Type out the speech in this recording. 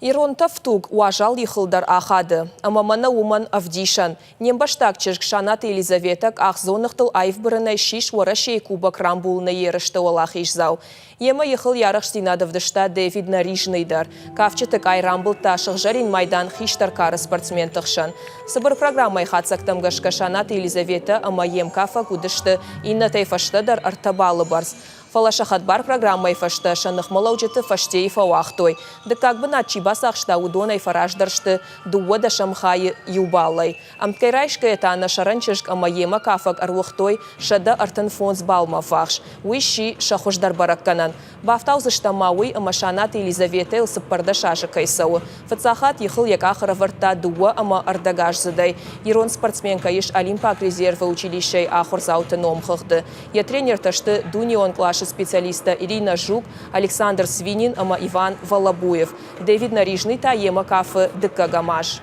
Ирон тӕфтуг уазал ихыл дӕр ахады, ӕмӕ мӕнӕ уымӕн ӕвдисӕн. Не мбӕстаг чызг Санаты Елизаветӕ къахдзоныгътыл аив бырынӕй ссис Уӕрӕсейы Кубок рамбулыны ерысты уӕлахиздзау. Йемӕ ихыл йӕ арӕхстдзинад ӕвдыста Дэвид Нарижный дӕр. Кафджыты къай рамбылдта сыгъзӕрин майдан хистӕр кары спортсменты хсӕн. Цыбыр программӕйы хатдзӕгтӕм гӕсгӕ Санаты Елизаветӕ ӕмӕ йе мкафӕг уыдысты иннӕтӕй фӕстӕдӕр ӕртӕ баллы бӕрц. Фӕлӕ сӕ хӕдбар программӕйы фӕстӕ сӕ ныхмӕлӕуджыты фӕстейы фӕуагътой. Дыккаг бынат чи бацахста, уыдонӕй фӕраздӕр сты дыууадӕсӕм хайы иу баллӕй. Ӕмткӕй райсгӕйӕ та нӕ сӕрӕн чызг ӕмӕ йемӕ кафӕг ӕруыгътой 135 баллмӕ ӕввахс. Уый сси сӕ хуыздӕр бӕрӕггӕнӕн. Бафтаудзыстӕм ма уый, ӕмӕ Санаты Елизаветӕйыл 14 азы кӕй цӕуы. Фыццаг хатт ихыл йӕ къах ӕрӕвӕрдта дыууӕ ӕмӕ ӕрдӕгаздзыдӕй. Ирон спортсменкӕ ис Олимпаг резервы училищӕйы ахуырдзауты номхыгъды. Йӕ тренертӕ сты дунеон къласы специалисттӕ Ирина Жук, Александр Свинин ӕмӕ Иван Волобуев. Дэвид Нарижный та йемӕ кафы дыккӕгӕм аз.